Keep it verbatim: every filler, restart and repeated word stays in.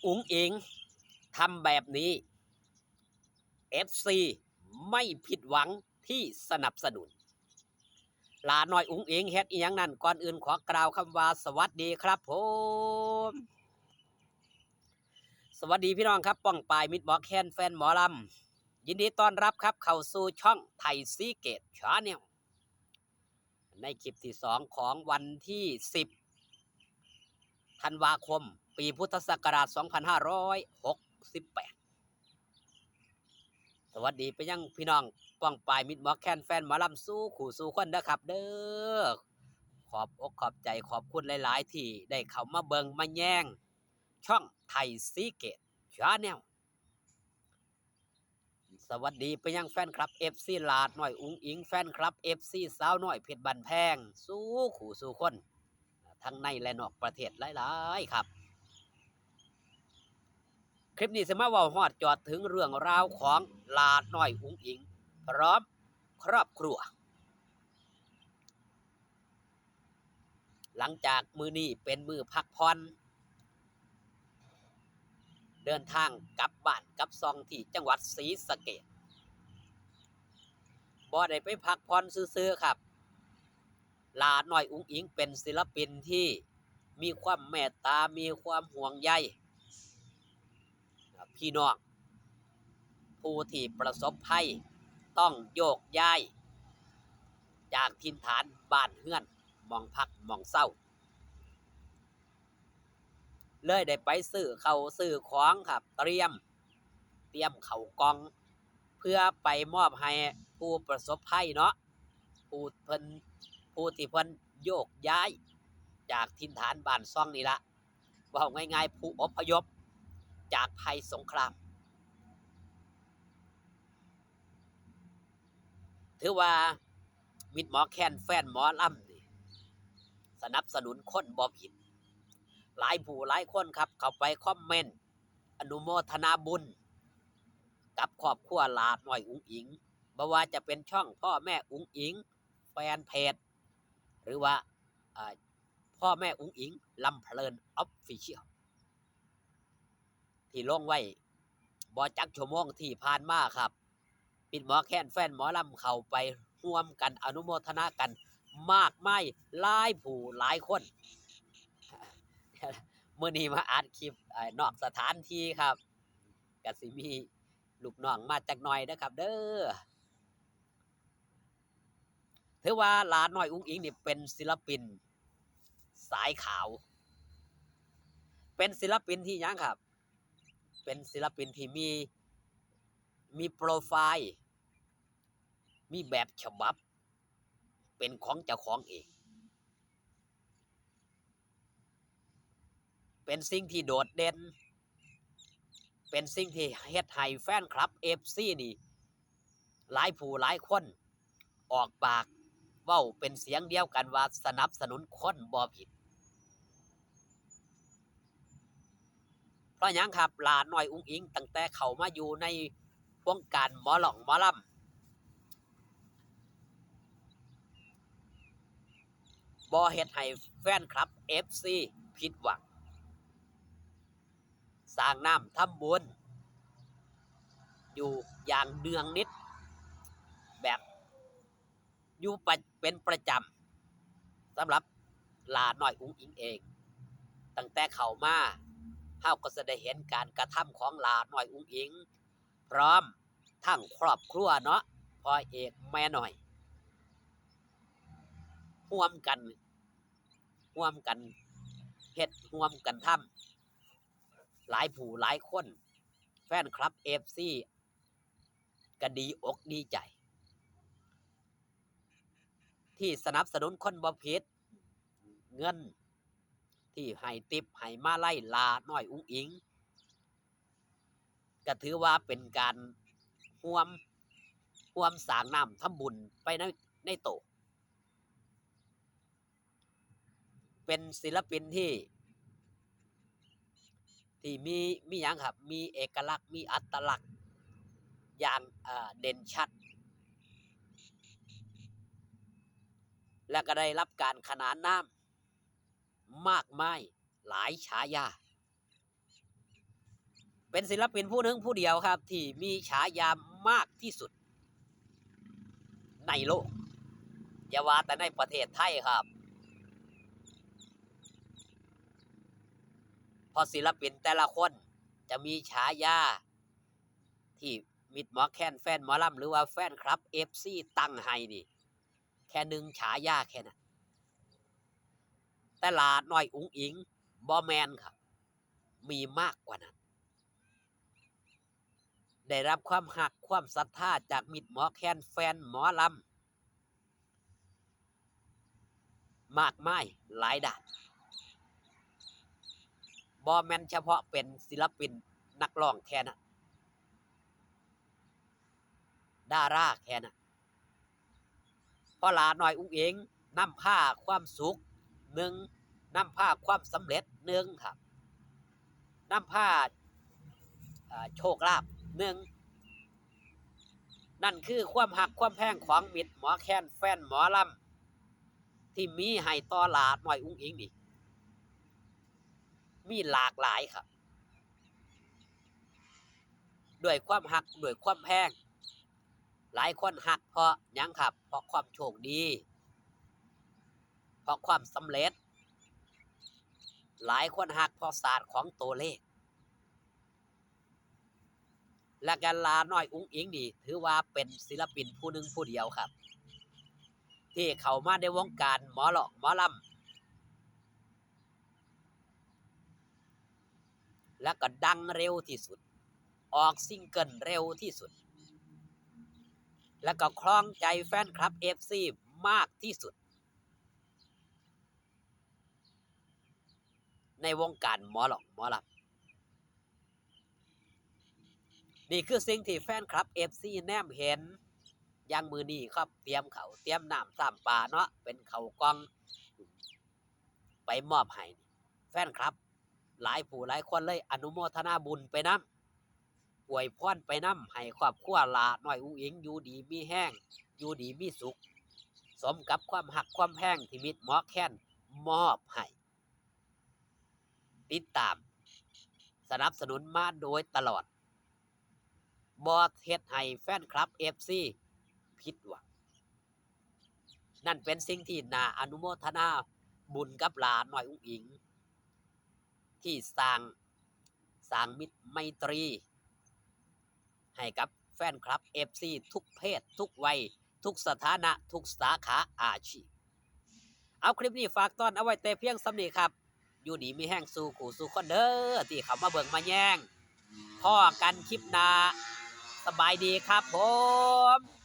อุ๋งอิ๋งทำแบบนี้ เอฟซี ไม่ผิดหวังที่สนับสนุน หลาน้อยอุ๋งอิ๋งเฮ็ดอีหยังนั้น ก่อนอื่นขอกล่าวคำว่าสวัสดีครับผม สวัสดีพี่น้องครับ ป้องปายมิตรหมอแคนแฟนหมอลำ ยินดีต้อนรับครับ เข้าสู่ช่องไทยซีเกตชาแนล ในคลิปที่สองของวันที่สิบธันวาคม ปีพุทธศักราชสองพันห้าร้อยหกสิบแปด สวัสดีไปยังพี่น้องป้องปายมิตรหมอแคนแฟนหมอลำสู่คู่สู่คนเด้อครับเด้อ ขอบอกขอบใจขอบคุณหลายๆ ที่ได้เข้ามาเบิ่งมาแยงช่องไทยซีเกตชาแนล สวัสดีไปยังแฟนคลับ เอฟซี หลาน้อยอุ๋งอิ๋ง แฟนคลับ เอฟซี สาวน้อยเพชรบ้านแพง สู่คู่สู่คน ทั้งในและนอกประเทศหลายๆ ครับ คลิปนี้สิมาเว้าฮอดจอดถึงเรื่องราวของหลาน้อยอุ๋งอิ๋ง พร้อมครอบครัว หลังจากมื้อนี้เป็นมื้อพักผ่อน เดินทางกลับบ้านกลับซองที่จังหวัดศรีสะเกษ บ่ได้ไปพักผ่อนซื่อๆ ครับ หลาน้อยอุ๋งอิ๋งเป็นศิลปินที่มีความเมตตา มีความห่วงใย พี่น้องผู้ที่ประสบภัยต้องโยกย้ายจากถิ่นฐานบ้านเฮือนหม่องพักหม่องเซา เลยได้ไปซื้อข้าวซื้อของครับ เตรียม เตรียมข้าวกล่อง เพื่อไปมอบให้ผู้ประสบภัยเนาะ ผู้เพิ่น ผู้ที่เพิ่นโยกย้ายจากถิ่นฐานบ้านซองนี่ละ เว้าง่ายๆ ผู้อพยพจากภัยสงคราม ถือว่ามิตรหมอแคนแฟนหมอลำนี่สนับสนุนคนบ่ผิด หลายผู้หลายคนครับ เข้าไปคอมเมนต์อนุโมทนาบุญกับครอบครัวหลาน้อยอุ๋งอิ๋ง บ่ว่าจะเป็นช่องพ่อแม่อุ๋งอิ๋งแฟนเพจ หรือว่า อ่า พ่อแม่อุ๋งอิ๋งลำเพลินออฟฟิเชียล ที่ลงไว้บ่จักชั่วโมงที่ผ่านมาครับ มิตรหมอแคนแฟนหมอลำเข้าไปร่วมกันอนุโมทนากันมากมายหลายผู้หลายคน มื้อนี้มาอัดคลิป เอ่อ นอกสถานที่ครับ ก็สิมีลูกน้องมาจักหน่อยเด้อครับเด้อ ถือว่าหลาน้อยอุ๋งอิ๋งนี่เป็นศิลปินสายขาว เป็นศิลปินที่หยังครับ เป็นศิลปินที่มี มีโปรไฟล์ มีแบบฉบับ เป็นของเจ้าของเอง เป็นสิ่งที่โดดเด่น เป็นสิ่งที่เฮ็ดให้แฟนคลับ เอฟซี นี่ หลายผู้หลายคนออกปากเว้าเป็นเสียงเดียวกันว่าสนับสนุนคนบ่ผิด เพราะหยังครับ หลาน้อยอุ๋งอิ๋งตั้งแต่เข้ามาอยู่ในวงการหมอร้องหมอลำ บ่เฮ็ดให้แฟนคลับ เอฟซี ผิดหวัง สร้างน้ำทำบุญ อยู่อย่างเนืองนิด แบบอยู่ประ เป็นประจำ สำหรับหลาน้อยอุ๋งอิ๋งเอง ตั้งแต่เข้ามา เฮาก็จะได้เห็นการกระทำของหลาน้อยอุ๋งอิ๋ง พร้อมทั้งครอบครัวเนาะ พ่อเอกแม่น้อย ร่วมกัน ร่วมกันเฮ็ด ร่วมกันทำ หลายผู้หลายคน แฟนคลับ เอฟซี ก็ดีอกดีใจ ที่สนับสนุนคนบ่ผิด เงินที่ให้ทิปให้มาลัยหลาน้อยอุ๋งอิ๋ง ก็ถือว่าเป็นการร่วม ร่วมสร้างน้ำทำบุญไปใน ในโต เป็นศิลปินที่ ที่มี มีหยังครับ มีเอกลักษณ์ มีอัตลักษณ์อย่าง เอ่อ เด่นชัด และก็ได้รับการขนานนามมากมายหลายฉายา เป็นศิลปินผู้หนึ่งผู้เดียวครับ ที่มีฉายามากที่สุดในโลก อย่าว่าแต่ในประเทศไทยครับ เพราะศิลปินแต่ละคนจะมีฉายาที่มิตรหมอแคนแฟนหมอลำ หรือว่าแฟนคลับ เอฟซี ตั้งให้นี่ แค่หนึ่งฉายาแค่นั้น แต่หล้าน้อยอุ๋งอิ๋งบ่แม่นครับ มีมากกว่านั้น ได้รับความฮักความศรัทธาจากมิตรหมอแคนแฟนหมอลำ มากมายหลายด้าน บ่แม่นเฉพาะเป็นศิลปินนักร้องแค่นั้น ดาราแค่นั้น เพราะหล้าน้อยอุ๋งอิ๋งนำพาความสุขหนึ่ง นำพาความสำเร็จหนึ่งครับ นำพา อ่า โชคลาภหนึ่ง นั่นคือความฮักความแพงของมิตรหมอแคนแฟนหมอลำ ที่มีให้ต่อหล้าน้อยอุ๋งอิ๋งนี่ มีหลากหลายครับ ด้วยความฮัก ด้วยความแพง หลายคนฮักเพราะหยังครับ เพราะความโชคดี เพราะความสำเร็จ หลายคนฮักเพราะศาสตร์ของตัวเลข และก็หล้าน้อยอุ๋งอิ๋งนี่ ถือว่าเป็นศิลปินผู้หนึ่งผู้เดียวครับ ที่เข้ามาในวงการหมอร้องหมอลำ แล้วก็ดังเร็วที่สุด ออกซิงเกิลเร็วที่สุด แล้วก็ครองใจแฟนคลับ เอฟซี มากที่สุด ในวงการหมอร้องหมอลำ นี่คือสิ่งที่แฟนคลับ เอฟซี แนมเห็น อย่างมื้อนี้ครับ เตรียมข้าวเตรียมน้ำซ้ำปลาเนาะ เป็นข้าวกล่อง ไปมอบให้แฟนคลับ หลายผู้หลายคนเลยอนุโมทนาบุญไปนำ อวยพรไปนำ ให้ครอบครัวหล้าน้อยอุ๋งอิ๋งอยู่ดีมีแฮง อยู่ดีมีสุข สมกับความฮักความแพงที่มิตรหมอแคนมอบให้ ติดตาม สนับสนุนมาโดยตลอด บ่เฮ็ดให้แฟนคลับ เอฟซี ผิดหวัง นั่นเป็นสิ่งที่น่าอนุโมทนาบุญกับหล้าน้อยอุ๋งอิ๋ง ที่สร้าง สร้างมิตรไมตรี ให้กับแฟนคลับ เอฟซี ทุกเพศ ทุกวัย ทุกสถานะ ทุกสาขาอาชีพ เอา คลิปนี้ฝากตอนเอาไว้แต่เพียงส่ำนี้ครับ อยู่ดีมีแฮงสู่คู่สู่คนเด้อ ที่เข้ามาเบิ่งมาแยง พ้อกันคลิปหน้า สบายดีครับผม